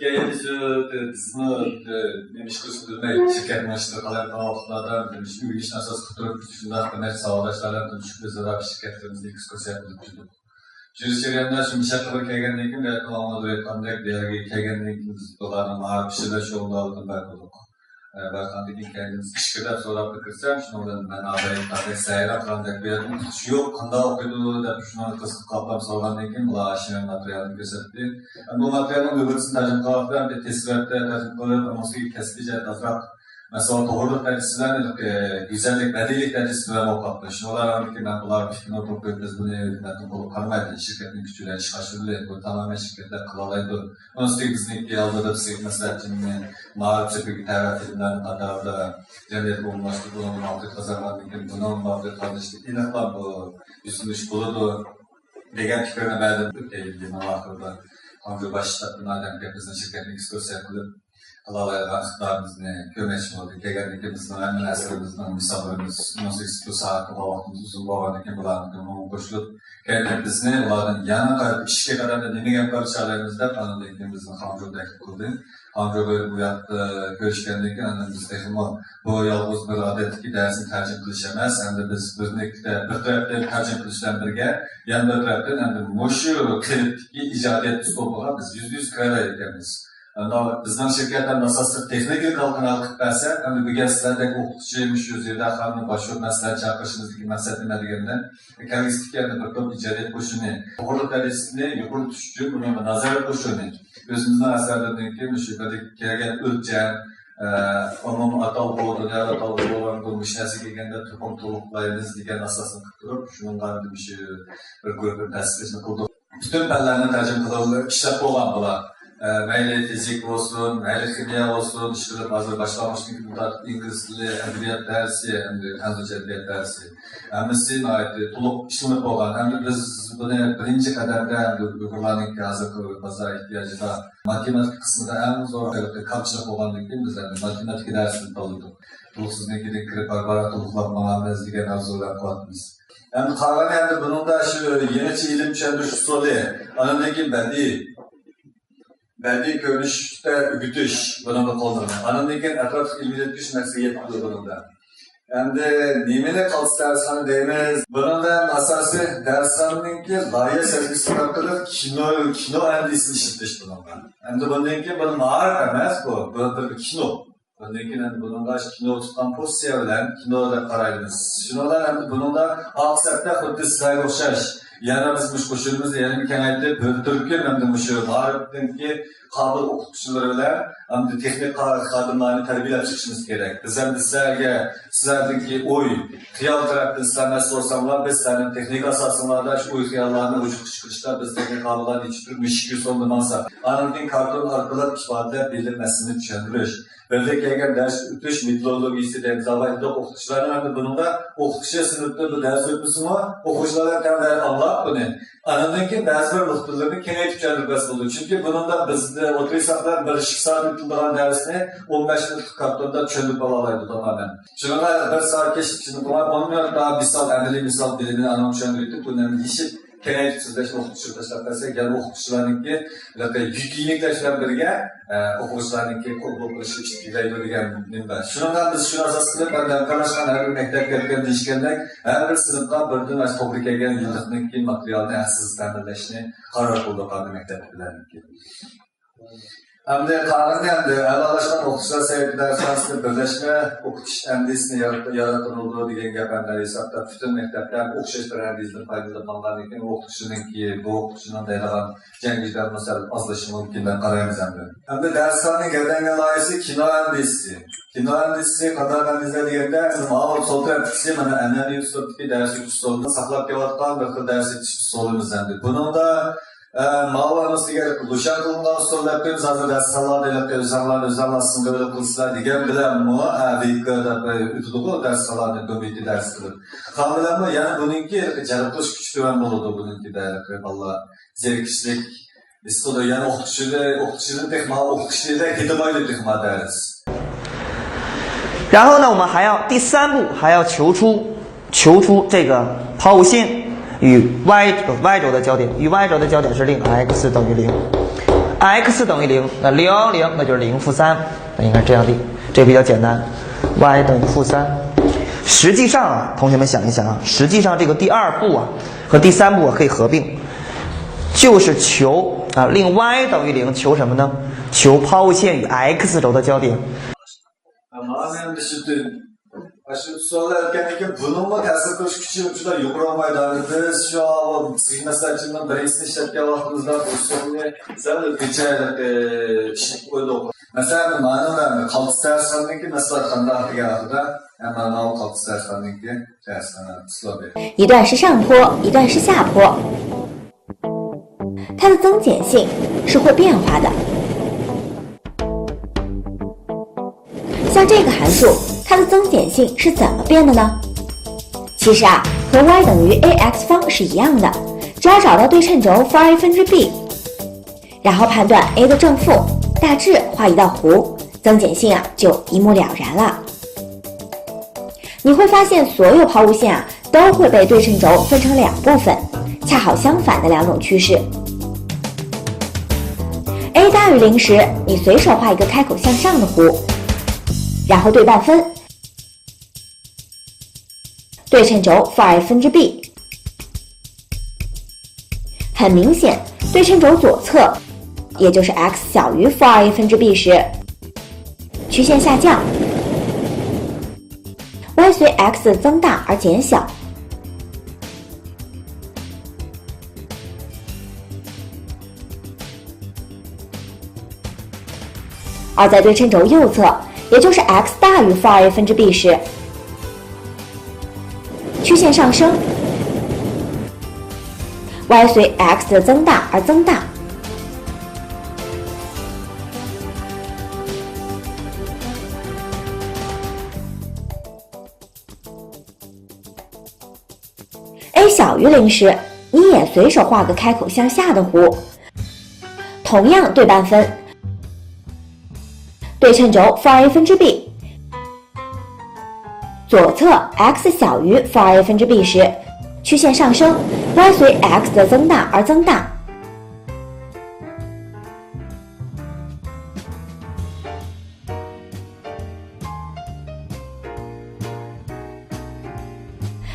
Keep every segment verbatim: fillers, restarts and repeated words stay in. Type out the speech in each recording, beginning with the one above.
كېيىن شۇ بىزمۇ نېمە ئىش قىلىشنى بىلمەي، شىركەتنىڭ ئىشىدا قالايمىقان ۋاقىتلاردا بىر ئىش ئۆگىنىشنى ئاساس قىلىپ تۇرۇپ، شۇنداق بىر نەچچە ساۋاقداشلار بىلەن تونۇشۇپ، ئۆزئارا شىركەتلىرىمىزنى ئېكسكۇرسىيە قىلىپ يۈردۇق. يۈرۈش جەريانىدا شۇ مۇشۇ يەرگە كەلگەندىن كېيىن، بۇ يەردە ماڭا ئۆيرەتكەندەك، بۇ يەرگە كەلگەندىن كېيىن بىز بۇلارنىڭ مائارىپ ئىشى بىلەن شۇغۇللانغىلى بەك بولدۇق. ئە، بارغاندىن كېيىن كەينىدىن ئىككى قېتىم سوراپلا كىرسەم، شۇنىڭ بىلەن مەن ئادەم تازا سەيران قىلغاندەك بۇ يەردىن ئۇقۇش يوق، قانداق ئوقۇيدۇ دەپ شۇنىڭغا قىزىقىپ قالغان سالغاندىن كېيىن، بۇلار ئاشۇ ماتېرىيالنى كۆرسەتتى. ئەمما بۇ ماتېرىيالنىڭ ئۇيغۇرچىسىنى تەرجىمە قىلغاندا، ئەمدى تېز سۈرئەتتە تەرجىمە قىلىپ، ئەمما سىزگە كەسپىي جەھەتتە ئازراق، مەسىلەن، توغرىلىق دەرىجىسى بىلەن، ھېلىقى گۈزەللىك، بەدىئىيلىك دەرىجىسى بىلەن بولۇپ قاپتۇ. شۇنىڭ بىلەن ئاندىن كېيىن مەن بۇلارغا ئىككى نوت ئوقۇپ، بىز بۇنى ھۆكۈمەتنىڭ قولىغا قالمايدۇ، شىركەتنىڭ كۈچى بىلەن ئىشقا ئاشۇرۇلدى، بۇ تامامەن شىركەتلەر قىلالايدۇ. ئۇنىڭ ئۈستىگە بىزنىڭكى ئالدىدا بىزگە مەسلىھەتچىنى مائارىپ سېپىگە تەۋە فىلىملەرنىڭ قاتارىدا، جەمئىيەتكە ئورۇنلاشتۇرۇپ، بۇنىڭدىن مۇۋەپپەقىيەت قازانغاندىن كېيىن، بۇنىڭ مۇۋەپپەقىيەت قازىنىشتىن ئېنىقلا بۇ يۈزلىنىش بولىدۇ دېگەن پىكىرنى بەردىم. ئۆتكەن يىلنىڭ ئاخىرىدا خاڭجۇ باش شتابتىن ئادەم كېلىپ، بىزنىڭ شىركەتنى ئېكسكۇرسىيە قىلىپ، قىلالايدىغان ئىقتىدارىمىزنى كۆرمەكچى بولدى. كەلگەندىن كېيىن بىزنىڭ ھەممە نەرسىلىرىمىزنىڭ مىساللىرىمىز، مۇنۇ سايت بۇ سائەتتىن بۇ ۋاقتىمىز ئۇزۇن بولغاندىن كېيىن، بۇلارنىڭ كۆڭلىگە قوشۇلۇپ، كەلگەن بىزنى ئۇلاردىن يەنە قايتا ئىشكە قارىتا نېمە گەپ قىلىشالايمىز دەپ، ئاندىن كېيىن بىزنى خاڭجۇ تەكلىپ قىلدى. خاڭجۇغا بۇ ياقتا كۆرۈشكەندىن كېيىن، ئاندىن بىز تېخىمۇ بۇ يالغۇز بىر ئادەتتىكى دەرسنى تەرجىمە قىلىش ئەمەس، ئەمدى بىز بىرلىكتە بىر تەرەپتىن تەرجىمە قىلىش بىلەن بىرگە، يەنە بىر تەرەپتىن ئەمدى مۇشۇ قېلىپتىكى ئىجادىيەت ئۇسلۇبىغا بىز يۈزدە يۈز كىرەلەيدىكەنمىز. ئەمما بىزنىڭ شىركەت ھەم ئاساسلىق تېخنىكىلىق ھالقىنى ھەل قىلىپ بەرسە، ئەمدى بۈگۈن سىلەردەك ئوقۇتقۇچى، مۇشۇ زىردا خانىمنىڭ باشقۇرۇپ مەسلىھەت چاقىرىشىمىزدىكى مەقسەت نېمە دېگەندە، كەلگۈسىدىكى يەنە بىر توپ ئىجادىيەت قوشۇنى، توغرىلىق دەرىجىسىنى يۇقىرى تۇتۇش ئۈچۈن بۇنىڭغا نازارەت قوشۇنى، ئۆزىمىزنىڭ ئەسەرلىرىدىن كېيىن مۇشۇ بىردىكى كەلگەن ئۆلچەم، ئە، ئومۇمىي ئاتالغۇ، دۇنيا ئاتالغۇ بولغان بۇ مۇشۇ نەرسىگە كەلگەندە تۇخۇم تولۇقلايمىز دېگەن ئاساسنى قىلىپ تۇرۇپ، شۇنىڭغا مۇشۇ بىر گۇرۇپپىنى تەسىس قىلىشنى قىلدۇق. پۈتۈن پەنلەرنى تەرجىمە قىلىپ ئىشلەپ بولغان بۇلار. ئە، مەيلى فىزىكا بولسۇن، مەيلى خىمىيە بولسۇن، ئىشلىنىپ ھازىر باشلانغۇچتىن تارتىپ ئىنگلىز تىلى، ئەدەبىيات دەرسى، ئەمدى خەنزۇچە ئەدەبىيات دەرسى. ھەممىسى ناھايىتى تولۇق ئىشلىنىپ بولغان. ئەمدى بىز بۇنى بىرىنچى قەدەمدە ئەمدى ئۇيغۇرلارنىڭكى ھازىرقى بازار ئېھتىياجىدا ماتېماتىكا قىسمىدا ئەڭ زور كەمچىلىك بولغاندىن كېيىن بىز ئەمدى ماتېماتىكا دەرسىنى تاللىدۇق. تولۇقسىزنىڭكىدىن كىرىپ بارا-بارا تولۇقلاپ ماڭارمىز دېگەن ئارزۇ بىلەن قىلىۋاتىمىز. ئەمدى قالغىنى ئەمدى بۇنىڭدا شۇ يېڭىچە ئىلىم چۈشەندۈرۈش ئۇسۇلى، ئاندىن كېيىن بەدىئىي، بەدىئىي كۆرۈنۈشتە ئۆگىتىش بۇنىڭدا قوللىنىلىدۇ. ئاندىن كېيىن ئەتراپلىق ئىلمىي ئۆگىتىش مەقسىتىگە يەتكۈزىدۇ بۇنىڭدا. ئەمدى نېمىنى قالتىس دەرسخانا دەيمىز؟ بۇنىڭدا ئەڭ ئاساسىي دەرسخانىنىڭكى لايىھە سەزگۈسى ئارقىلىق كىنو، كىنو ئەندىزىسىنى ئىشلىتىش بۇنىڭدا. ئەمدى بۇندىن كېيىن بۇنى مائارىپ ئەمەس بۇ، بۇ بىر كىنو. ئاندىن كېيىن ئەمدى بۇنىڭغا كىنو تۇتقان پوزىتسىيە بىلەن كىنو دەپ قارايمىز. شۇنىڭ بىلەن ئەمدى بۇنىڭدا ئاقىسەتتە خۇددى سىلەرگە ئوخشاش يەنە بىز مۇشۇ قوشۇنىمىزنى يەنە كېڭەيتىپ، بىر تۈركۈم ئەمدى مۇشۇ مائارىپنىڭكى قابىل ئوقۇتقۇچىلىرى بىلەن ئەمدى تېخنىك خادىملارنى تەربىيەلەپ چىقىشىمىز كېرەك. بىز ئەمدى سىلەرگە، سىلەردىكى ئوي، خىيال تەرەپتىن سىلەر مەسئۇل بولساڭلار، بىز سىلەرنىڭ تېخنىكا ئاساسىڭلاردا شۇ ئوي خىياللارنى ۋۇجۇدقا چىقىرىشتا بىز تېخنىكا خادىملارنى يېتىشتۈرۈپ مۇشۇ يۈز سومدا ماڭساق، ئاندىن كېيىن كارتون ئارقىلىق ئىپادىلەپ بىلىم مەسىلىنى چۈشەندۈرۈش. بىردەك كەلگەن دەرس ئۆتۈش مېتودولوگىيىسى دەيمىز، ئاۋۋال ئوقۇتقۇچىلارنىڭ ھەمدە بۇنىڭدا ئوقۇتقۇچى سىنىپتا بۇ دەرس ئۆتمىسىمۇ، ئوقۇغۇچىلار بىلەن تەڭ دەرس ئاڭلاپ بۇنى، ئاندىن كېيىن بەزى بىر نۇقتىلىرىنى كېڭەيتىپ چۈشەندۈرۈپ بەرسە بولىدۇ. چۈنكى بۇنىڭدا بىز ئوتتۇرا ھېسابتا بىر ئىككى سائەت ئۆتۈلىدىغان دەرسنى ئون بەش مىنۇتلۇق كارتوندا چۈشەندۈرۈپ ئالالايدۇ تامامەن. شۇنىڭغا بىر سائەت كېچىكىپ چۈشەندۈرۈپ، ئون مىنۇتتا مىسال، ئەمەلىي مىسال بىلىمىنى ئانىڭ چۈشەندۈرۈپ، بۇنى يېشىپ كېڭەيتىپ سۆزلەشنى ئوقۇتقۇچىغا تاشلاپ بەرسەك، يەنە ئوقۇتقۇچىلارنىڭكى ھېلىقى يۈكى يېنىكلەش بىلەن بىرگە، ئە، ئوقۇغۇچىلارنىڭكى قوبۇل قىلىشى ئىشلەيدۇ دېگەن نېمە بار. شۇنىڭغا بىز شۇنى ئاساس قىلىپ، ھەمدە قاراشقان ھەر بىر مەكتەپكە كەلگەن دېيىشكەندەك، ھەر بىر سىنىپقا بىردىن ئاشۇ توغرا كەلگەن يىللىقنىڭكى ماتېرىيالنى ھەقسىز تەمىنلەشنى قارار قىلدۇق ھازىر مەكتەپ بىلەن. ئەمدى قالغىنى ئەمدى ئەلالاشقان ئوقۇتقۇچىلار سەۋىيەسىدە دەرسخانىسىدا بىرلەشمە ئوقۇتۇش ئەندىزىسىنى يارىت-، ياراتتۇرۇلىدۇ دېگەن گەپ ئەمدى ھېسابتا پۈتۈن مەكتەپلەر ئوخشاش بىر ئەندىزىدىن پايدىلىنىپ ماڭغاندىن كېيىن ئوقۇتقۇچىنىڭكى، بۇ ئوقۇتقۇچىنىڭ دەيدىغان جەڭگىدە مەسىلە ئازلىشى مۇمكىن دەپ قارايمىز ئەمدى. ئەمدى دەرسخانىنىڭ گەۋدىلەنگەن لايىھەسى كىنو ئەندىزىسى. كىنو ئەندىزىسى قانداق ئەندىزە دېگەندە، ئەمدى ماۋۇ سول تەرەپتىكىسى مانا ئەنئەنىۋى ئۇسلۇبتىكى دەرس ئۆتۈش ئۇسۇلىنى ساقلاپ كېلىۋاتقان بىر خىل دەرس ئۆتۈش ئۇسۇلىمىز ئەمدى. بۇنىڭدا ئە، ماۋۇ ئەمەسلىكى لۇشياڭ قىلىنغان ئۇسۇل دەپ قويىمىز، ھازىر دەرسخانىلاردا ھېلىقى ئۆزۈڭلار، ئۆزۈڭلار سىنغا ئۆلۈپ قىلسىلەر دېگەن بىلەنمۇ، ئە، ۋىكا دەپ ئۆتىدىغۇ، دەرسخانىلارنى دومىتى دەرس قىلىپ. قان بىلەنمۇ يەنە بۇنىڭكى ھېلىقى جەلپ قىلىش كۈچى تۆۋەن بولىدۇ، بۇنىڭكىدە ھېلىقى بالىلار زېرىكىشلىك ھېس قىلىدۇ، يەنە ئوقۇتقۇچىدە، ئوقۇتقۇچىدىن تېخىمۇ ئوقۇتقۇچىدەك ھىدىمايدۇ تېخىمۇ دەرس. 然后呢，我们还要第三步还要求出求出这个抛物线与 y y 轴的交点，与 y 轴的交点是令 x 等于零。x 等于零，那零零那就是零负三，那应该这样的，这比较简单。y 等于负三。实际上啊，同学们想一想啊，实际上这个第二步啊和第三步啊可以合并，就是求啊令 y 等于零，求什么呢？求抛物线与 x 轴的交点。 مانا ئەمدى شۇ، شۇ سوئال ئەركەنلىكى بۇنىڭمۇ تەسىر قىلىش كۈچى ئۇنچىلا يۇقىرى بولمايدۇ. ھازىر بىز شۇ سىز مەسىلەن بىرىنچىسىنى ئىشلەتكەن ۋاقتىمىزدا بۇ سوئالنى سەل ئۆزگىچە ئىشلىتىپ قويدۇق. مەسىلەن، مانا قالتىس تەسىرخانىدىكى مەسىلە قانداق دېگەن ۋاقتىدا، مانا قالتىس تەسىرخانىدىكى تەسىرخانا ئۇسلۇبى. 一段是上坡，一段是下坡。 它的增减性是会变化的。像这个函数，它的增减性是怎么变的呢？其实啊，和 y 等于 ax 方是一样的，只要找到对称轴负二 a 分之 b，然后判断 a 的正负，大致画一道弧，增减性啊就一目了然了。你会发现所有抛物线啊都会被对称轴分成两部分，恰好相反的两种趋势。a 大于零时，你随手画一个开口向上的弧，然后对半分，对称轴负二 a 分之 b。很明显，对称轴左侧，也就是 x 小于负二 a 分之 b 时，曲线下降。 y 随 x 的增大而减小。而在对称轴右侧，也就是 x 大于负二 a 分之 b 时，曲线上升。y 随 x 的增大而增大。 a 小于零时，你也随手画个开口向下的弧，同样对半分。对称轴负二 a 分之 b，左侧 x 小于负二 a 分之 b 时，曲线上升，y 随 x 的增大而增大。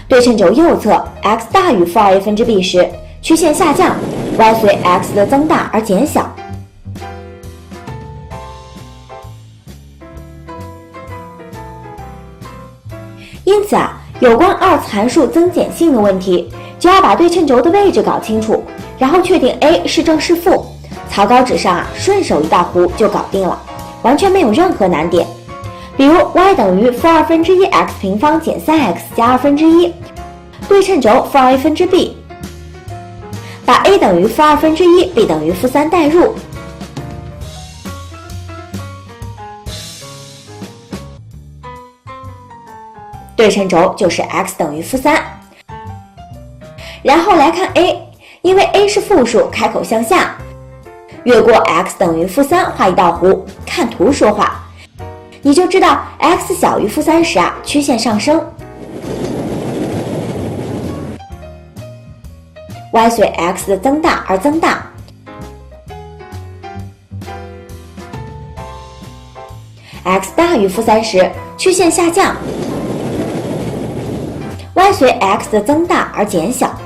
对称轴右侧 x 大于负二 a 分之 b 时，曲线下降，y 随 x 的增大而减小。因此啊，有关二次函数增减性的问题，就要把对称轴的位置搞清楚，然后确定 a 是正是负，草稿纸上啊顺手一道弧就搞定了，完全没有任何难点。 比如 y 等于负二分之一 x 平方减三 x 加二分之一，对称轴负二 a 分之 b，把 a 等于负二分之一，b 等于负三代入，对称轴就是 x 等于负三。然后来看 a，因为 a 是负数，开口向下，越过 x 等于负三画一道弧，看图说话。 你就知道 x 小于负三时啊，曲线上升。y 随 x 的增大而增大。x 大于负三时，曲线下降。y 随 x 的增大而减小。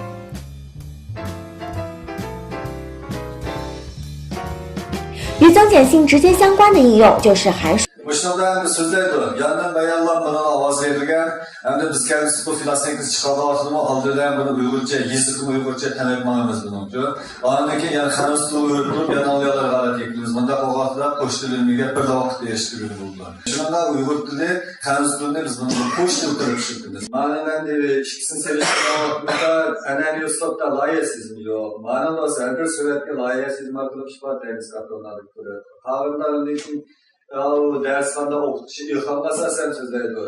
与增减性直接相关的应用就是函数。 مۇشۇنىڭدا ئەمدى سۆزلەيدۇ. ياندىن بايانلار بۇنىڭ ئاۋازى بېرىلگەن. ئەمدى بىز كەلگۈسى بۇ فىلاسنىڭكىنى چىقارغان ۋاقتىمۇ ئالدى بىلەن بۇنى ئۇيغۇرچە، يېزىقىنى ئۇيغۇرچە تەڭلەپ ماڭىمىز بۇنىڭ ئۈچۈن. ئاندىن كېيىن يەنە خەنزۇ تىلىغا ئۆرۈپ تۇرۇپ، يەنە ئاڭلىيالار ھالەتكە كېلىمىز. بۇنداق بولغان ۋاقىتتا قوش تىل ئىلمىگە بىرلا ۋاقىتتا ئېرىشىپ كىرگىلى بولىدۇ. شۇنىڭغا ئۇيغۇر تىلى خەنزۇ تىلىنى بىز بۇنى قوش تىل قىلىپ ئىشلىتىمىز. مانا مەن ئىككىسىنى سېلىشتۇرغان ۋاقتىمىزدا ئەنئەنىۋى ئۇسلۇبتا لايىھە سىزىمى يوق. مانا بولسا ھەر بىر سۈرەتكە لايىھە سىزىمى ئارقىلىق ئىپادىلەيمىز كارتونلاردا تۇرۇپ. قالغىنىدا ئاندىن كېيىن ئۇ دەرسخانىدا ئوقۇتقۇچى ئىلھامغا ئاساسەن سۆزلەيدۇ.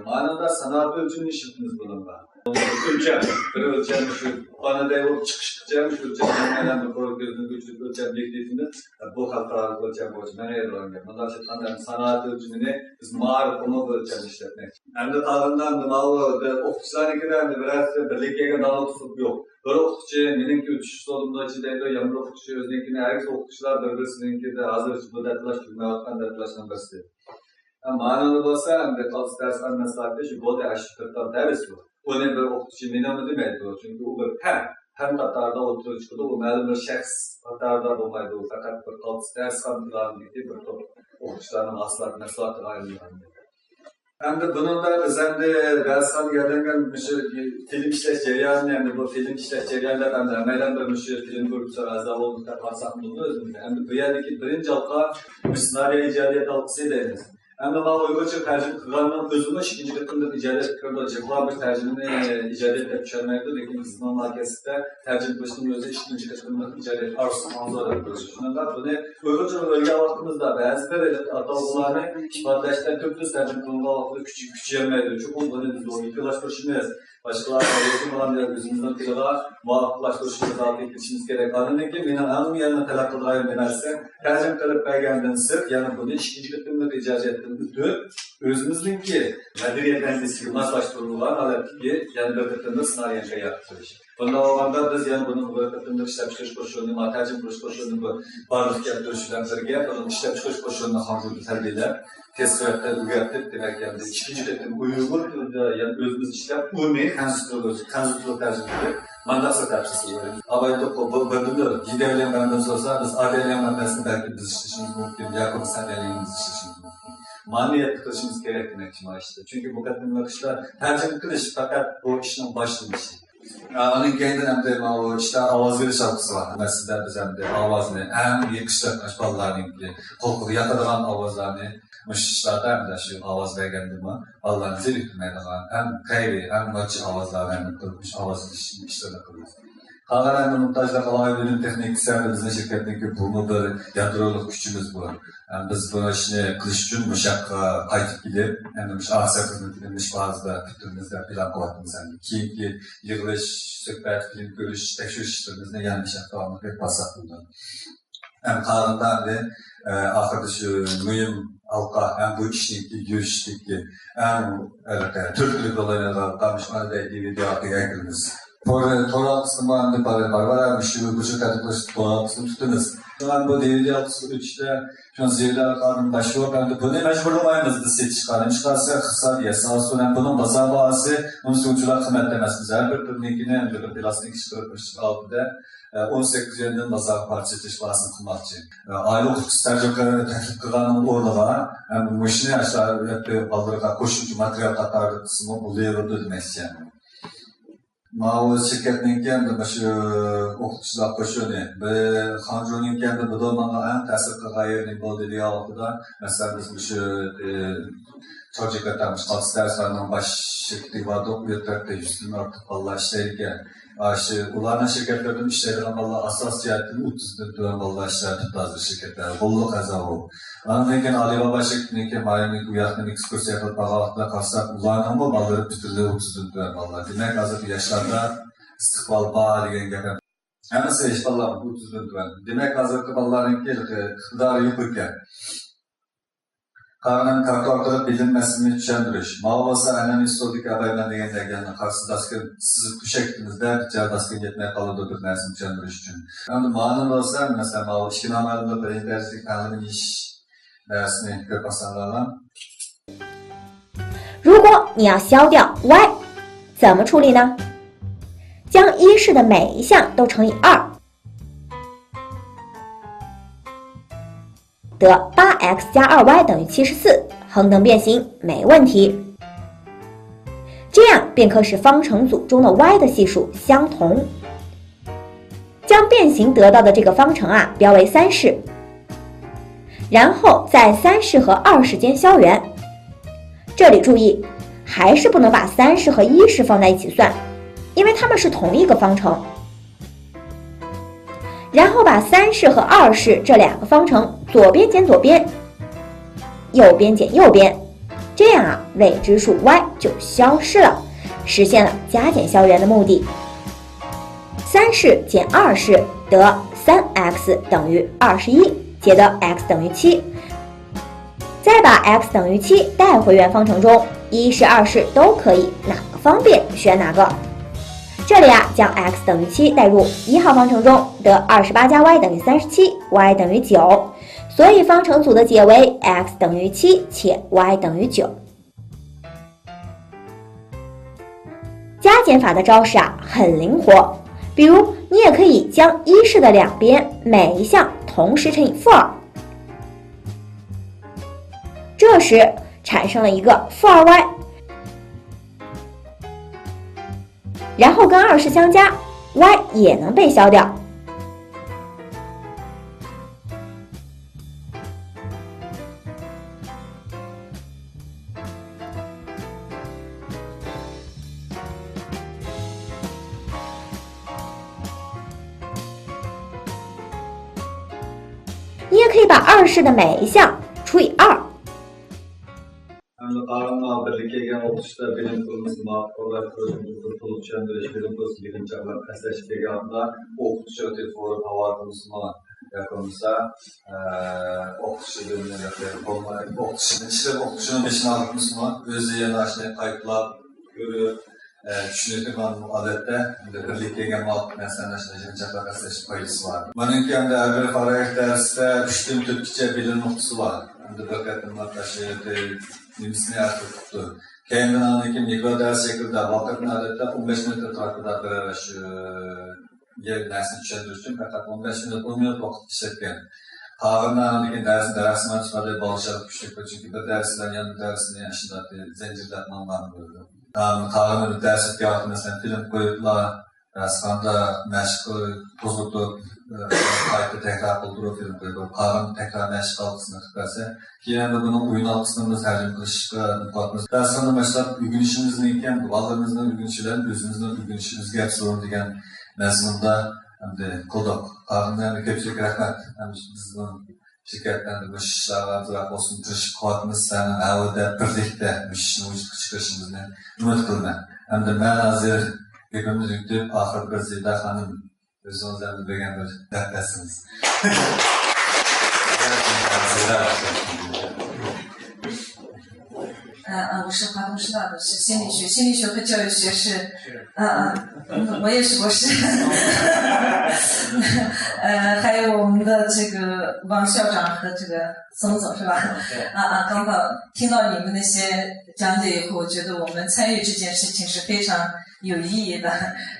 مانا سانائەت ئۆلچىمىنى ئىشلىتىمىز بۇنىڭغا. ئۆلچەم، بىر ئۆلچەم شۇ ئانىدەك بولۇپ چىقىشقىچە، شۇ ئۆلچەم مەن بىر قۇر كۆزدىن كۆچۈرۈپ ئۆلچەم بېكىتىۋېتىمىز. بۇ خەلقئارالىق ئۆلچەم بويىچە مېڭىۋېرىدىغان گەپ. مۇنداقچە ئېيتقاندا، سانائەت ئۆلچىمىنى بىز مائارىپقىمۇ بىر ئۆلچەم ئىشلەتمەكچى. ئەمدى قالغىنىدا ئەمدى ماۋۇ ئوقۇتقۇچىلارنىڭكىدە ئەمدى بىرەرسى بىرلىككە كەلگەن داۋاملىق ئۇسلۇب يوق. بىر ئوقۇتقۇچى مېنىڭكى ئۆتۈش ئۇسۇلۇمدا ئىچىدەيدۇ، يەنە بىر ئوقۇتقۇچى ئۆزىنىڭكىنى، ھەرگىز ئوقۇتقۇچىلار بىر-بىرسىنىڭكىدە ھازىرچە بۇ دەتلاش تۈگىمەيۋاتقان دەتلاشنىڭ بىرسى. مانىڭدا بولسا ئەمدى قالتىس دەرسخانا مەھسۇلاتى شۇ بولدى، ئاشۇ بىر تال دەرس بۇ. ئۇنى بىر ئوقۇتقۇچى مېنىڭمۇ دېمەيدۇ، چۈنكى ئۇ بىر پەن، پەن قاتارىدا ئولتۇرۇپ چىقىدۇ، ئۇ مەلۇم بىر شەخس قاتارىدا بولمايدۇ، ئۇ پەقەت بىر قالتىس دەرسخانىدىكى بىر توپ ئوقۇتقۇچىلارنىڭ ھاسىلات مەھسۇلاتىغا ئايلانغان. ئەمدى بۇنىڭدا بىز ئەمدى دەرسخانىغا يەرلەنگەن مۇشۇ فىلىم ئىشلەش جەريانىنى، ئەمدى بۇ فىلىم ئىشلەش جەريانىدا ئەمدى ھەممەيلەن بىر مۇشۇ فىلىم گۇرۇپپىسىغا ئەزا بولدۇق دەپ قارىساق بولىدۇ ئۆزىمىزنى. ئەمدى بۇ يەردىكى بىرىنچى ھالقا مۇشۇ سېنارىيە ئىجادىيەت ھالقىسى دەيمىز. ئەمما ماۋۇ ئۇيغۇرچە تەرجىمە قىلغاننىڭ ئۆزىمۇ ئىككىنچى قېتىملىق ئىجادىيەتكە كىرىدۇ. جىقلا بىر تەرجىمىنى ئىجادىيەت دەپ چۈشەنمەيدۇ، لېكىن بىزنىڭ ماركېستا تەرجىمە قىلىشنىڭ ئۆزى ئىككىنچى قېتىملىق ئىجادىيەت ئارزۇسى ماڭزۇ دەپ قويىدۇ. شۇنىڭغا بۇنى ئۇيغۇرچە ئۆگەنگەن ۋاقتىمىزدا بەزى بىر ئاتالغۇلارنى ئىپادىلەشتە تۈپتۈز تەرجىمە قىلىنغان ۋاقتىدا كۈچ-، كۈچىيەلمەيدۇ. چوقۇم بۇنى بىز يېقىنلاشتۇرۇشىمىز، باشقىلارغا يېقىن بولغان يەر ئۆزىمىزنىڭ تىلىغا مۇۋاپىقلاشتۇرۇشىمىز ئالدىغا كېلىشىمىز كېرەك. ئاندىن كېيىن مېنىڭ ئەڭ يەنە تەلەپ قىلىدىغان بىر نەرسە، تەرجىمە قىلىپ بەرگەندىن سىرت، يەنە بۇنى ئىككىنچى قېتىملىق ئىجادىيەتتىن ئۆتۈپ، ئۆزىمىزنىڭكى مەدەنىيەت ئەندىزىسىگە ماسلاشتۇرۇلغان ھالەتتىكى يەنە بىر قېتىملىق سېنارىيەنى تەييار قىلىش. بۇنداق بولغاندا بىز يەنە بۇنىڭ بىر قېتىملىق ئىشلەپچىقىرىش قوشۇنىنى، ما تەرجىمە قىلىش قوشۇنىنى بۇ بارلىققا كەلتۈرۈش بىلەن بىرگە، بۇنىڭ ئىشلەپچىقىرىش قوشۇنىنى خەنزۇدا تەربىيەلەپ، تېز سۈرئەتتە ئۆگەتىپ، دېمەك، يەنە ئىككىنچى قېتىم ئۇيغۇر تىلىدا يەنە ئۆزىمىز ئىشلەپ، ئۇنى خەنزۇ تىلىغا، خەنزۇ تىلىغا تەرجىمە قىلىپ، مانداق سىر تەپسىر سۆزلەيمىز. ئاۋايدۇق، بۇ بىردىنبىر جىدەلىيەن مەنبەسى بولسا، بىز ئادەلىيەن مەنبەسىنى بەلكى بىز ئىشلىشىمىز مۇمكىن، ياكى بولمىسا ئادەلىيەن بىز ئىشلىشىمىز مۇمكىن. مانىيەتتە قىلىشىمىز كېرەك دېمەكچى مانا ئىشتا. چۈنكى بۇ قېتىملىق ئىشلار تەرجىمە قىلىش پەقەت بۇ ئىشنىڭ باشلىنىشى. ئاندىن كېيىندىن ئەمدى ماۋۇ ئىشتا ئاۋاز بېرىش ھالقىسى بار. مەسىلەن، بىز ئەمدى ئاۋازنى ئەڭ يېقىشلىق، ئاشۇ بالىلارنىڭكى قۇلىقىغا ياقىدىغان ئاۋازلارنى مۇشۇ ئىشلاردا ئەمدى شۇ ئاۋاز بەرگەندىمۇ بالىلارنى زېرىكتۈرمەيدىغان، ئەڭ خەيرىي، ئەڭ ناچى ئاۋازلارنى ئەمدى قىلىپ، مۇشۇ ئاۋاز ئىشلىرىنى قىلىمىز. قالغان ئەمدى مۇمتازلىق ئالاھىدە بىلىم تېخنىكىسى ئەمدى بىزنىڭ شىركەتنىڭكى بۇمۇ بىر يادرولۇق كۈچىمىز بۇ. ئەمدى بىز بۇ ئىشنى قىلىش ئۈچۈن مۇشۇ ياققا قايتىپ كېلىپ، ئەمدى مۇشۇ ئاسىيا خىزمىتىنى مۇشۇ بازىدا پۈتتۈرىمىز دەپ پىلان قىلىۋاتىمىز. ئەمدى كېيىنكى يىغىلىش، سۆھبەت، فىلىم كۆرۈش، تەكشۈرۈش ئىشلىرىمىزنى يەنە مۇشۇ ياقتا داۋاملىق ئېلىپ بارساق بولىدۇ. ھەم قالغىنىدا ئەمدى، ئە، ئاخىرىدا شۇ مۇھىم ھالقا، ھەم بۇ ئىشنىڭكى يۈرۈشتىكى ئەڭ، ھېلىقى تۈرتكىلىك رول ئوينايدىغان ھالقا مۇشۇ ئانداق دېگۈدەك ئەكىرىمىز. تور، تور ھالقىسىنىمۇ ئەمدى بار، بار، بار، مۇشۇ، مۇشۇ تەتقىق قىلىش تور ھالقىسىنى تۇتىمىز. شۇڭا بۇ دىۋىدى ھالقىسى ئۆتۈشتە شۇ زىيادە قانۇن باشلىۋاپ، ئەمدى بۇنى مەجبۇرلىمايمىز بىز سېتىشقا. نېمىشقا دېسە، ئىقتىسادىي ياساۋسۇن ھەم بۇنىڭ بازار باھاسى ئۇنچە ئۇنچىلاپ قىممەت ئەمەس. بىز ھەر بىر تۈرنىڭكىنى، ھەم بىر پىلاستىنكى ئىشقىلىپ ئىشقا ئالدىدا، ئون سەككىز يۈەندىن بازارغا پارچە سېتىش باھاسىنى قىلماقچى. ئايلىق ئوتتۇز تەرجىمە تەكلىپ قىلغاننىڭ ئورنىغا، ھەم مۇشۇنى ئاشۇ بالىلىرىغا قوشۇمچە ماتېرىيال قاتارىدا قىلسىمۇ بولۇۋېرىدۇ دېمەكچى. ماۋۇ شىركەتنىڭكى ئەمدى مۇشۇ ئوقۇتقۇچىلار قوشۇنى، بىر خاڭجۇنىڭكى ئەمدى بۇ ماڭا ئەڭ تەسىر قىلغان يېرى نېمە بولدى دېگەن ۋاقتىدا، مەسىلەن، بىز مۇشۇ، ئى، چوڭ شىركەتلەر، مۇشۇ قالتىس دەرسخانىنىڭ باش شىركىتىگە باردۇق، ئۇ يەردە يۈزدىن ئارتۇق بالىلار ئىشلەيدىكەن. ئاشۇ ئۇلارنىڭ شىركەتلىرىدىن ئىشلەيدىغان بالىلار ئاساسىي جەھەتتىن ئوتتۇزدىن تۆۋەن بالىلار ئىشلەپ تۇرۇپتۇ ھازىر شىركەتلەردە. غوللۇق ئەزا بولۇپ. ئاندىن كېيىن ئالىبابا شىركىتىنىڭكى مايىمنىڭ ئۇ ياقتىن ئېكسكۇرسىيە قىلىپ بارغان ۋاقتىدا قارىساق، ئۇلارنىڭمۇ بالىلىرى پۈتۈنلەي ئوتتۇزدىن تۆۋەن بالىلار. دېمەك، ھازىرقى ياشلاردا ئىستىقبال بار دېگەن گەپ ئەمەس. ھېچ بالىلار ئوتتۇزدىن تۆۋەن. دېمەك، ھازىرقى بالىلارنىڭكى ئىقتىدارى يوق ئىكەن. قارىنىڭ كارتا ئارقىلىق بىلىم مەسىلىنى چۈشەندۈرۈش. ماۋۇ بولسا ئەنئەنىۋى ئۇسۇلدىكى ئەبەيمەن دېگەندەك، يەنى قارىسى داسكىن سىزىپ كۆشەكتىمىزدە، بىچارە داسكىن يەتمەي قالىدۇ بىر نەرسىنى چۈشەندۈرۈش ئۈچۈن. ئەمدى مانا بولسا، مەسىلەن، ماۋۇ ئىككى نامەلۇمدا بىرىنچى دەرىجىلىك تەلىم ئېلىش دەرسىنى كۆرۈپ باقساڭلار. 如果你要消掉 y，怎么处理呢？将一式的每一项都乘以二，得八x加二y等于七十四，恒等变形，没问题。这样便可使方程组中的 y 的系数相同。将变形得到的这个方程啊标为三式，然后在三式和二式间消元。这里注意，还是不能把三式和一式放在一起算，因为它们是同一个方程。然后把三式和二式这两个方程左边减左边，右边减右边，这样啊，未知数 y 就消失了。实现了加减校园的目的。三式减二式得三 x 等于二十一，解得 x 等于七。再把 x 等于七带回原方程中，一式、二式都可以，哪个方便选哪个。这里啊，将 x 等于七代入一号方程中，得二十八加 y 等于三十七，y 等于九，所以方程组的解为 x 等于七且 y 等于九。加减法的招式啊很灵活，比如你也可以将一式的两边每一项同时乘以负二，这时产生了一个负二 y，然后跟二式相加，y 也能被消掉。你也可以把二式的每一项除以二。 ئەمدى قالغان بىرلىككە كەلگەن ئوقۇتۇشتا بىلىم قۇرۇلمىسى مۇۋاپىق ئورۇنلاشتۇرۇش، تولۇق چۈشەندۈرۈش، بىلىم قۇرۇلمىسى يىغىنچاقلاپ ئەسلەشتۈرگەن ھالدا ئوقۇتۇش تېخورۇپ ھاۋا قىلمىسىمۇ ياكى بولمىسا، ئە، ئوقۇتۇشىدىن، ئوقۇتۇشىدىن ئىشلەپ ئوقۇتۇشىنىڭ بېشىنى ئاغرىتمىسىمۇ، ئۆزى يەنە ئاشۇنى قايتىلاپ كۆرۈپ، ئە، چۈشىنىۋېتىپ، ئاندىن ئادەتتە ئەمدى بىرلىككە كەلگەن مۇۋاپىق نەرسىلەرنى ئاشۇنداق يىغىنچاقلاپ ئەسلەشنىڭ پايدىسى بار. مانىڭكى ئەمدى ھەر بىر پارا تەرسىدە ئۈچتىن تۆتكىچە بىلىم نۇقتىسى بار. ئەمدى بىر قېتىم ئاشۇ نېمىسىنى ئەسلىتىپتۇ. كەينىدىن ئاندىن كېيىن مىكرو دەرس شەكلىدە ۋاقىتنى ئادەتتە ئون بەش مىنۇت ئەتراپىدا بىرەر شۇ يەر نەرسىنى چۈشەندۈرۈش ئۈچۈن پەقەت ئون بەش مىنۇت، ئون مىنۇت ۋاقىت ئىشلەتكەن. قالغىنىنى ئاندىن كېيىن دەرسنى دەرسىمان چىقاردى، بالىلار كۈچلۈك، چۈنكى بىر دەرس بىلەن يەنە بىر دەرسنى ئاشۇنداق زەنجىرلەپ ماڭغان بولىدۇ. قالغىنى بىر دەرس ئۆتكەن ۋاقىتتا، مەسىلەن، فىلىم قويۇپلا، ھەرقانداق مەشىق قوزغىتىپ، قايتا تەكرار قىلدۇرۇپ فىلىم قويۇپ، قالغان تەكرار مەشىق ھالقىسىنى قىلىپ بەرسە، كېيىن ئەمدى بۇنىڭ ئويۇن ھالقىسىنى بىز ھەجىم قىلىشقا ئىمكانىمىز. دەرسخانىدىن باشلاپ ئۆگىنىشىمىزنىڭكى بالىلىرىمىزنىڭ ئۆگىنىشى بىلەن ئۆزىمىزنىڭ ئۆگىنىشى ئۆزگەرسۇن دېگەن مەزمۇندا ئەمدى قىلدۇق. قالغىنىغا ئەمدى كۆپچىلىك رەھمەت. ئەمدى بىزنىڭ شىركەتتە ئەمدى مۇشۇ ئىشلارغا ئازراق بولسۇن تىرىشىپ قىلىۋاتىمىز. سىلەرنىڭ ھەۋىدە بىرلىكتە مۇشۇ ئىشنى ۋۇجۇدقا چىقىرىشىمىزنى ئۈمىد قىلىمەن. ئەمدى مەن ھازىر گېپىمنى تۈگىتىپ، ئاخىرىدا بىر زىبا خانىم ئۆزىڭىز ئەمدى بەرگەن بىر دەپ بەرسىڭىز.呃，呃，我是华东师大的，是心理学，心理学和教育学是，呃，呃，嗯，我也是博士。呃，还有我们的这个王校长和这个 松总是吧？对。啊，啊，刚刚听到你们那些讲解以后，我觉得我们参与这件事情是非常有意义的。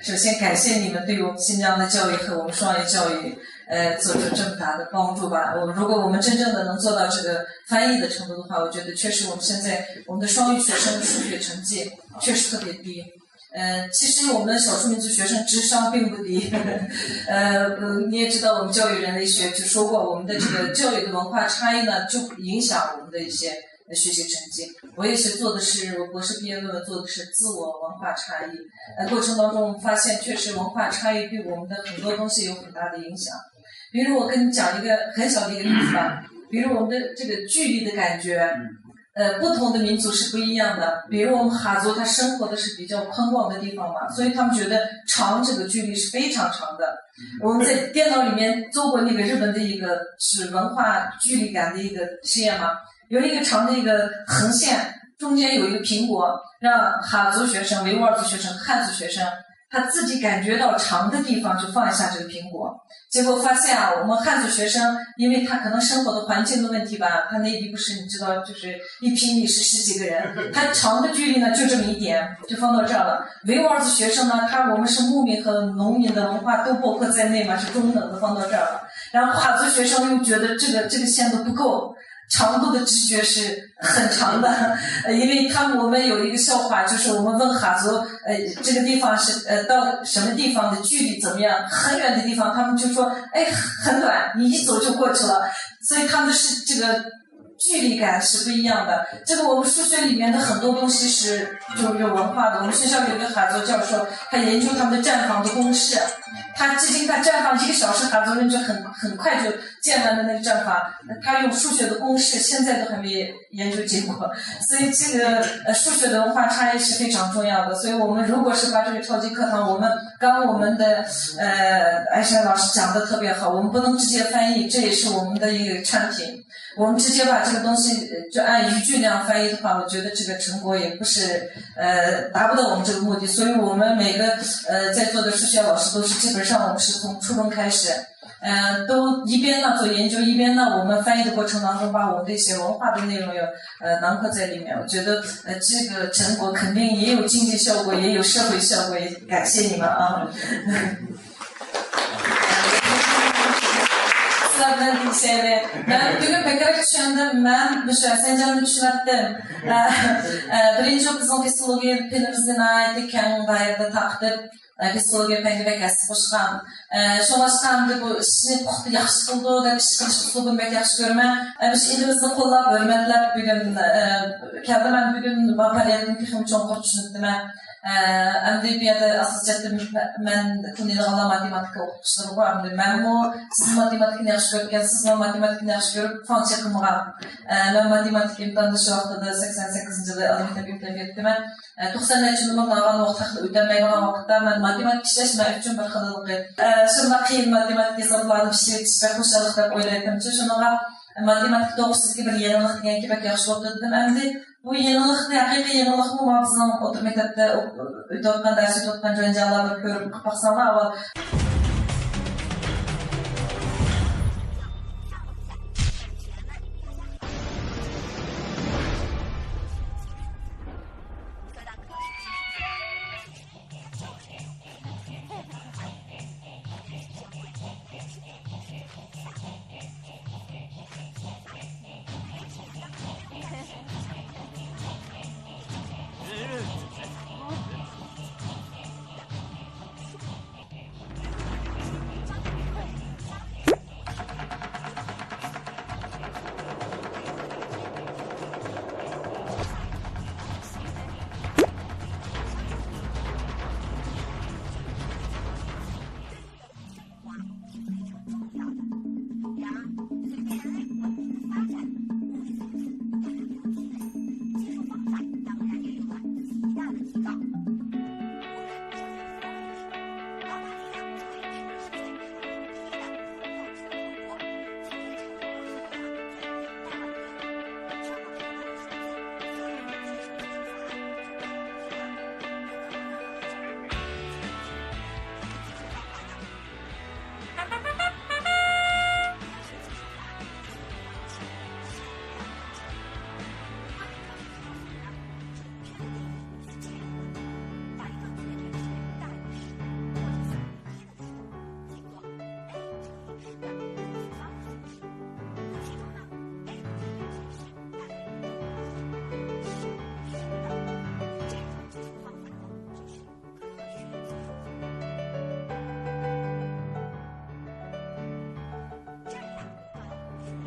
首先感谢你们对我们新疆的教育和我们双语教育，呃，做出这么大的帮助吧。我，如果我们真正的能做到这个翻译的程度的话，我觉得确实我们现在我们的双语学生的数学成绩确实特别低。 呃，其实我们的少数民族学生智商并不低。呃，呃，你也知道，我们教育人类学就说过，我们的这个教育的文化差异呢，就影响我们的一些，呃，学习成绩。我也是做的是，我博士毕业论文做的是自我文化差异。呃，过程当中我们发现，确实文化差异对我们的很多东西有很大的影响。比如我跟你讲一个很小的一个例子吧，比如我们的这个距离的感觉， 呃，不同的民族是不一样的。比如我们哈族，他生活的是比较宽广的地方嘛，所以他们觉得长这个距离是非常长的。我们在电脑里面做过那个日本的一个是文化距离感的一个实验嘛，有一个长的一个横线，中间有一个苹果，让哈族学生、维吾尔族学生、汉族学生，他自己感觉到长的地方就放一下这个苹果。结果发现啊，我们汉族学生，因为他可能生活的环境的问题吧，他内地不是你知道，就是一平米是十几个人，他长的距离呢就这么一点，就放到这儿了。维吾尔族学生呢，他我们是牧民和农民的文化都包括在内嘛，是中等的放到这儿了。然后哈族学生又觉得这个这个线都不够，长度的直觉是很长的，呃，因为他们我们有一个笑话，就是我们问哈族，呃，这个地方是呃到什么地方的距离怎么样，很远的地方，他们就说，哎，很短，你一走就过去了，所以他们是这个距离感是不一样的。这个我们数学里面的很多东西是就是文化的。我们学校有一个哈族教授，他研究他们的站房的公式，他最近他专访一个小时，他昨天就很很快就见了那个专访。他用数学的公式，现在都还没研究结果，所以这个呃数学的文化差异是非常重要的。所以我们如果是把这个超级课堂，我们刚我们的呃艾珊老师讲的特别好，我们不能直接翻译，这也是我们的一个产品。我们直接把这个东西呃就按语句那样翻译的话，我觉得这个成果也不是呃达不到我们这个目的。所以我们每个呃在座的数学老师都是基本上我们是从初中开始。呃，都一边呢做研究，一边呢我们翻译的过程当中，把我们的一些文化的内容也呃囊括在里面。我觉得呃这个成果肯定也有经济效果，也有社会效果，也感谢你们啊。سىلەر بىلەن دېيىشەيلى. مەن بۈگۈن بەكرەك چۈشەندىم. مەن مۇشۇ ھەسەنجاننى چۈشىنەتتىم. ئە، ئە، بىرىنچى، بىزنىڭ فىسىلوگىيە پېنىمىزنى ناھايىتى كەڭ دائىرىدە تارقىتىپ، ئە، فىسىلوگىيە پەنگە بەك ھەسسە قوشقان. ئە، شۇڭلاشقا ئەمدى بۇ ئىشنى پۇختا ياخشى قىلىدۇ دەپ ئىش قىلىش ئۇسلۇبىنى بەك ياخشى كۆرىمەن. ئە، مۇشۇ ئېلىمىزنى قوللاپ، ھۆرمەتلەپ بۈگۈن، ئە، كەلدىم. مەن بۈگۈن ما پائالىيەتنى تېخىمۇ چوڭقۇر چۈشىنىپ يېتىمەن. ئە، ئەمدى بۇ يەردە ئاساسىي جەھەتتىن مەن تونۇيدىغانلار ماتېماتىكا ئوقۇتقۇچىلىرىغۇ. ئەمدى مەنمۇ سىزمۇ ماتېماتىكىنى ياخشى كۆرۈپكەنسىز، مەن ماتېماتىكىنى ياخشى كۆرۈپ، فاڭ چېقىمغان. ئە، مەن ماتېماتىكا ئىمتىھاندا شۇ ۋاقتىدا سەكسەن سەككىزىنچى يىلى ئالىي مەكتەپكە كىرىپ كەتتىمەن. ئە، توقسان نەچچە نومۇرنى ئالغان ۋاقىتتا، ئۆتەلمەيدىغان ۋاقىتتا مەن ماتېماتىكا ئىشلەش مەن ئۈچۈن بىر خىللىقى. ئە، شۇنداق قىيىن ماتېماتىكا ھېسابلارنى پىشىۋېتىش بەك خۇشاللىق دەپ ئويلايتتىمچۇ. شۇنىڭغا ماتېماتىكا توغرىسىدىكى بىر يېڭىلىق دېگەنكى بەك ياخشى بوپتۇ دېدىم. ئەمدى بۇ يېڭىلىقنى، ھەقىقىي يېڭىلىقمۇ ما بىزنىڭ ئوتتۇرا مەكتەپتە ئۆتۈۋاتقان، دەرس ئۆتۈۋاتقان جۇەنجياڭلار بىر كۆرۈپ باقساڭلار ئاۋۋال.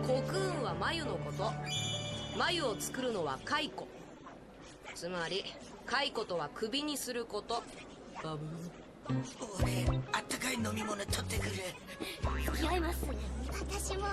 コクーンは繭のこと。繭を作るのは蚕。つまり、蚕とは首にすること。バブー。俺、あったかい飲み物取ってくる。付き合います。私も。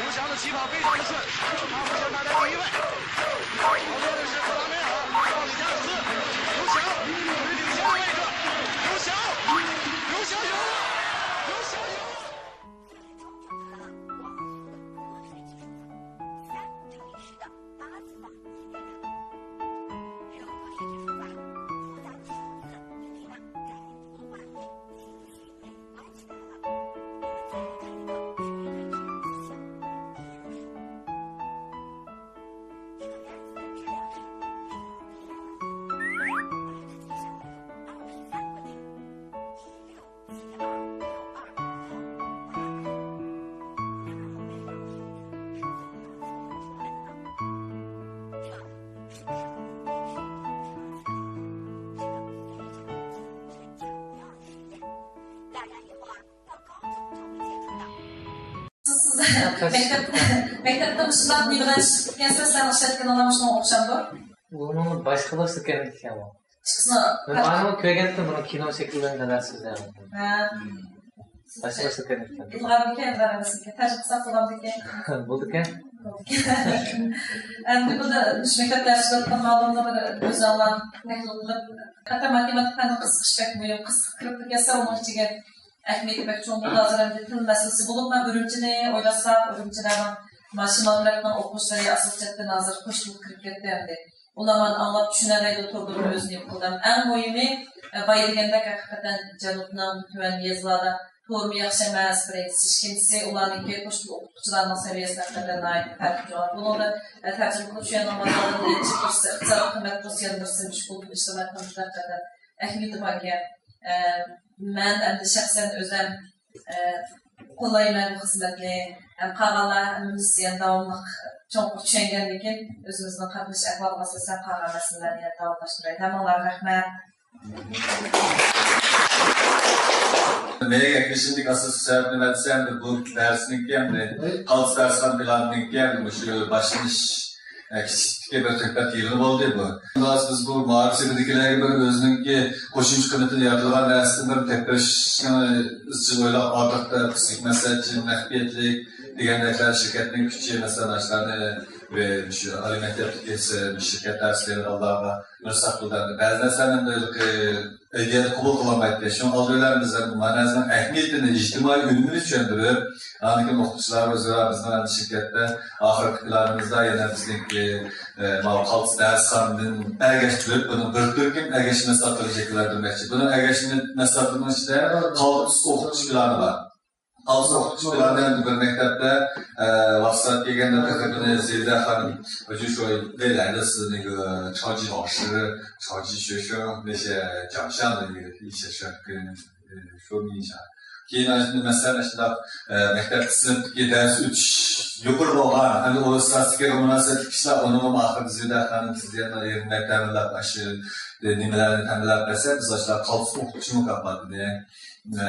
刘翔的起跑非常的顺，他目前排在第一位。后面是克拉梅尔，到李加尔斯，刘翔，于领先的位置，刘翔，刘翔赢了，刘翔赢了。سىز مەكتەپتە، مەكتەپتە مۇشۇنداق نېمىلەرنى چىقىپ كەتكەنسىز، سىلەرنىڭ ئىشلەتكىنىڭلار مۇشۇنىڭغا ئوخشامدۇ؟ ئۇنىڭ باشقىلار سۈركەنلىك ئىكەن ئۇ. ئىككىسىنى مەن ئانىمۇ كۆرگەنتىم، بۇنىڭ كىنو شەكلىدە نېلەر سۆزلەۋاتىدۇ. ھە. باشقىلار سۈركەنلىك ئىكەن. ئىلغارمىكەن، ئىلغار ئەمەسمىكەن؟ تەرجىمە قىلساق بولامدىكەن؟ بولىدىكەن. ئەمدى بۇ مۇشۇ مەكتەپتە ياخشى بىلىدىغان مەلۇملار بىر ئۆزۈڭلار تەھلىل قىلىپ، ھەتتا ماتېماتىكا پەنى قىزىقىش بەك مۇھىم، قىزىقىپ كىرىپ كەتسە ئۇنىڭ ئىچىگە ئەھمىيىتى بەك چوڭ بولىدۇ. ھازىر ئەمدى تىل مەسىلىسى بولۇپمۇ ئۈرۈمچىنى ئويلىساق، ئۈرۈمچىدە مانا شىمال تەرەپنىڭ ئوقۇغۇچىلىرى ئاساسىي جەھەتتىن ھازىر قوشۇلۇپ كىرىپ كەتتى ئەمدى. ئۇلار مانا ئاڭلاپ چۈشىنەلەيدۇ، توردىمۇ ئۆزىنى يوق قىلدى. ئەڭ مۇھىمى، ئە، بايا دېگەندەك ھەقىقەتەن جەنۇبنىڭ تۆۋەن يېزىلاردا تورمۇ ياخشى ئەمەس، بىرىنچىسى. ئىككىنچىسى، ئۇلارنىڭكى قوشۇپ ئوقۇتقۇچىلارنىڭ سەۋىيەسى ھەقىقەتەن ناھايىتى پەرقلىق. بۇنىڭدا، ئە، تەرجىمە قىلىپ چۈشەنگەن بالىلارنىڭ يەتتە پىرسەنت ئىقتىسادىي قىممەت بولسا، يەنە بىرسى مۈشكۈل ئىجتىمائىي قىممەت ھەقىقەتەن ئەھمىيىتى باركەن. ئە، مەن ئەمدى شەخسەن ئۆزۈم، ئە، قوللايمەن بۇ خىزمەتنى. ھەم قالغانلار ھەممىمىز يەنە داۋاملىق چوڭقۇر چۈشەنگەندىن كېيىن ئۆزىمىزنىڭ قاتنىشىش ئەھۋالىغا ئاساسەن قالغان مەسىلىلەرنى يەنە داۋاملاشتۇرايلى. ھەممىڭلارغا رەھمەت. مېنىڭ گەپلىشىمدىكى ئاساسلىق سەۋەب نېمە دېسەم، بۇ دەرسنىڭكى ئەمدى قالتىس دەرسخانا پىلانىنىڭكى ئەمدى مۇشۇ باشلىنىش، ئە، كىچىكلىكتىكى بىر سۆھبەت يىغىنى بولدى بۇ. خۇلاس بىز بۇ مائارىپ سېپىدىكىلەرگە بىر ئۆزىنىڭكى قوشۇمچە قىممىتىنى يارىتىدىغان نەرسىدىن بىر تەكشۈرۈشنى ئىزچىل ئويلاپ ئالدۇق دەپ، قىسىق مەسەلچى، مەخپىيەتلىك دېگەندەكلەر شىركەتنىڭ كۈچى، مەسىلەن، ئاشۇلارنى، ئە، شۇ ئالىي مەكتەپتىكى شىركەت دەرسلىرى ئالدىغا بىر ساقلىدى. بەزى نەرسىلەرنى ئەمدى ھېلىقى ئىدىيەدە قوبۇل قىلالمايتتى. شۇڭا ئالدى بىلەن بىز مانا نەرسىنىڭ ئەھمىيىتىنى، ئىجتىمائىي ئۈنۈمىنى چۈشەندۈرۈپ، ئاندىن كېيىن ئوقۇتقۇچىلار ئۆزئارا بىزنىڭ ئەمدى شىركەتتە ئاخىرقى پىلانىمىزدا يەنە بىزنىڭكى، ئە، ماۋۇ قالتىس دەرسخانىدىن ئەگەشتۈرۈپ، بۇنىڭ بىر تۈركۈم ئەگەشمە مەھسۇلاتلىرىنى شەكىللەندۈرمەكچى. بۇنىڭ ئەگەشمە مەھسۇلاتلىرىنىڭ ئىچىدە قالتىس ئوقۇتۇش پىلانى بار. قالتىس ئوقۇتۇش پىلانى ئەمدى بىر مەكتەپتە، ئە، ۋاقىت سائەت كەلگەندە تېخى بۇنى زىبىدە خانىم، 就是说未来的是那个超级老师，超级学生，那些奖项的那个一些选，跟，呃，说明一下。كېيىن ئاشۇنداق مەسىلەن، ئاشۇنداق، ئە، مەكتەپ سىنىپتىكى دەرس ئۆتۈش يۇقىرى بولغان، ھەم ئۇ ئىستاتىستىكىغا مۇناسىۋەتلىك كىشىلەر ئۇنىڭغا ئاخىرىدا زىبىدە خانىم سىز يەنە يېرىم تەمىنلەپ، ئاشۇ، ئە، نېمىلەرنى تەمىنلەپ بەرسە، بىز ئاشۇنداق قالتىس ئوقۇتۇش مۇكاپاتىنى ئە،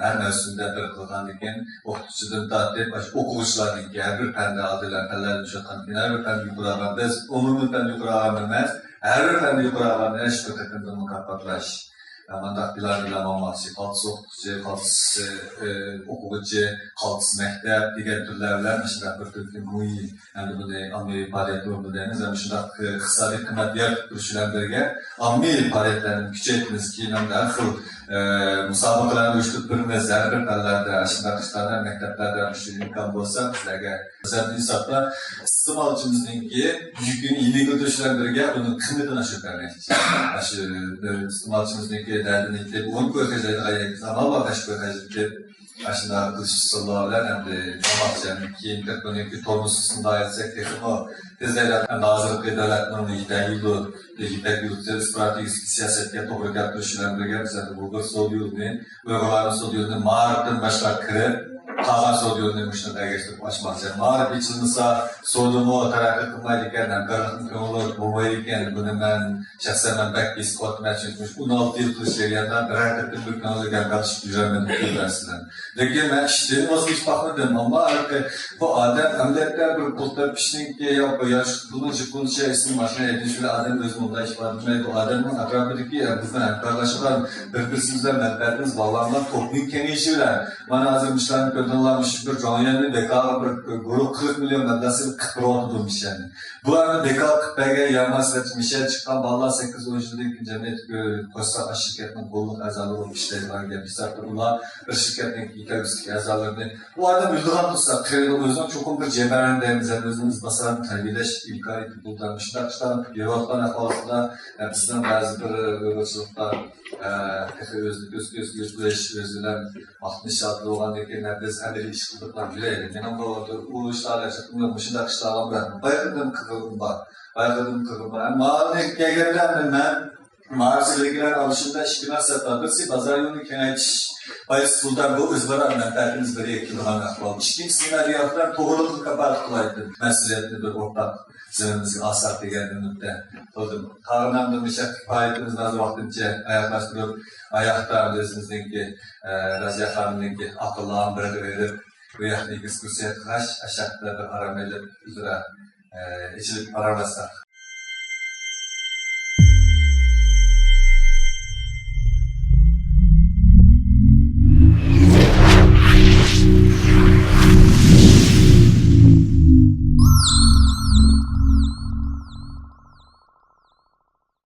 ھەر مەۋسۇمدا بىر قىلغاندىن كېيىن، ئوقۇتقۇچىدىن تارتىپ، ئاشۇ ئوقۇغۇچىلاردىن كېيىن، ھەر بىر پەندە ئالدى بىلەن پەنلەردىن چۈشۈۋاتقاندىن كېيىن، ھەر بىر پەندە يۇقىرى ئالغان، بىز ئومۇمىي پەندە يۇقىرى ئالغاننى ئىككى قېتىمدىن مۇكاپاتلاش، مۇنداق پىلان بىلەن ماڭماقچى، قالتىس ئوقۇتقۇچى، قالتىس، ئە، ئوقۇغۇچى، قالتىس مەكتەپ دېگەن تۈرلەر بىلەن مۇشۇنداق بىر تۈركۈم مۇھىم ئەمدى بۇنى ئاممىۋى پائالىيەت ئورنىدا دەيمىز، ئەمدى شۇنداق ئىقتىسادىي قىممەت يارىتىپ تۇرۇش بىلەن بىرگە، ئاممىۋى پائالىيەتلەرنى كۈچەيتىمىز. كېيىن ھەمدە ھەر خىل، ئە، مۇسابىقىلەرنى ئۇيۇشتۇرۇپ بېرىمىز. ھەر بىر پەنلەردە، شۇنداق ئىشلاردا مەكتەپلەردە مۇشۇ ئىمكان بولسا، بىزلەرگە، مەسىلەن، ھېسابتا ئىستېمالچىمىزنىڭكى يۈكىنى يېنىكلىتىش بىلەن بىرگە، ئۇنىڭ قىممىتىنى ئاشۇرۇپ بەرمەكچى. ئاشۇ، ئە، ئىستېمالچىمىزنىڭكى دەردىنى ئېيتىپ، ئۇنى كۆرخەجلەيدىغان ياكى زامان ۋاقىت كۆرخەجلىتىپ، ئاشۇنداق قىلىش ئۇسۇللىرى بىلەن ئەمدى ماڭماقچى. كېيىن بۇنىڭكى تورمۇز ئۇستىدا ئېيتساك تېخىمۇ تېزرەك. ئەمدى ھازىرقى دۆلەتنىڭ يىپەك يولى، يىپەك يولى ئىستراتېگىيەسىگە سىياسەتكە توغرا كەلتۈرۈش بىلەن بىرگە، بىز ئەمدى بۇ بىر سودا يولىنى، ئۇيغۇرلارنىڭ سودا يولىنى مائارىپتىن باشلاپ كىرىپ، قالغان سودا يولىنى مۇشۇنىڭغا ئەگەشتۈرۈپ ئاچماقچى. مائارىپ ئېچىلمىسا، سودىمۇ تەرەققىي قىلمايدىكەن، ھەمكارلىقمۇ كۆڭۈل بولمايدىكەن. بۇنى مەن شەخسەن مەن بەك ھېس قىلىۋاتىمەن، چۈنكى مۇشۇ ئون ئالتە يىل قىلىش جەريانىدا بىرەر قېتىم بىر كۆڭۈلگە ھەمكارلىشىپ يۈرەلمىدىم، بىلەرسىلەر. لېكىن مەن ئىشتىن ۋاز كېچىپ باقمىدىم، ئەمما ھېلىقى بۇ ئادەم ئەمەلىيەتتە بىر پۇل تېپىشنىڭكى يا بۇ ياش پۇلنىڭ جىپۇنچە ئىسمى ماشىنا ھەيدىشى بىلەن ئادەم ئۆزىنى مۇنداق ئىپادىلىمەيدۇ. ئۇ ئادەمنىڭ ئەتراپىدىكى، بىزنىڭ ھەمكارلاشقان، بىر-بىرسىمىز بىلەن مەنپەئەتىمىز باغلانغان توپنىڭ كېڭىيىشى بىلەن، مانا ھازىر مۇشۇلارنى كۆردۇق. ئۇلار مۇشۇ بىر جۇاڭيۈەننى بىكارغا بىر، بىر گۇرۇپ قىرىق مىليون مەبلەغ سېلىپ قىپ بېرىۋاتىدۇ مىشەننى. بۇ ئەمدى بىكار قىپ بەرگەن يەرمۇ سەت مىشەن چىققان بالىلار سەككىز ئون يىلدىن كېيىن جەمئىيەتكە قوشساق، ئاشۇ شىركەتنىڭ گوللۇق ئەزالىرى بولۇپ ئىشلەيدىغان گەپ ھېسابتا ئۇلار بىر شىركەتنىڭ كەلگۈسىدىكى ئەزالىرىنى ئۇ ئادەم ئۆلىدىغان تۇرسا قېرىدۇ، ئۆزىنىڭ چوقۇم بىر جەبەرەن دەيمىز، ئۆزىنىڭ ئىزباسارىنى تەربىيەلەش ئىمكانىيىتى بولىدۇ. مۇشۇنداق ئىشلارنى قىلىپ يۈرۈۋاتقان ئەھۋالدا، بىزنىڭ بەزى بىر ئۇيغۇرچىلىقتا، تېخى ئۆزىنى ئۆزگە ئۆزگىرتىش، ئۆزى بىلەن ۋاقىتنى شادلىۋالغاندىن كېيىن، بىز ئەمەلىي ئىش قىلىپ يۈرەيلى. مېنىڭ بۇ ئۇ ئىشلاردا مۇشۇنداق ئىشلارغا بىر بايقىدىم قىلغىنىم بار. بايقىدىم قىلغىنىم بار. ماڭا كەلگەندە مەن مائارىپچىلىكلەر ئالىشىمدا ئىككى مەقسەت بار. بىرسى، بازار يولىنى كېڭەيتىش، قايسى ئۇسۇلدا بۇ ئۆزئارا مەنپەئەتىمىز بىر يەككە كېلىدىغان ئەھۋال. ئىككىنچىسى، مەن رىياسەت بىلەن توغرىلىقنى كاپالەت قىلايتتىم. مەسئۇلىيەتنى بىر ئورتاق زېمىنىمىزگە ئالساق دېگەن ئۈمىدتە قىلدىم. قالغىنىمدا مۇشۇ پائالىيىتىمىزنى ھازىر ۋاقتىنچە ئاياغلاشتۇرۇپ، ئاياغدا ئۆزىمىزنىڭكى، ئە، رازىيە خانىمنىڭكى ئاقىللىق بىرىگە بېرىپ، بۇ ياقنى ئېكسكۇرسىيە قىلغاچ، ئاشاقتا بىر ئارام ئېلىپ، ئۆزئارا، ئە، ئېچىلىپ ئارام ئالساق.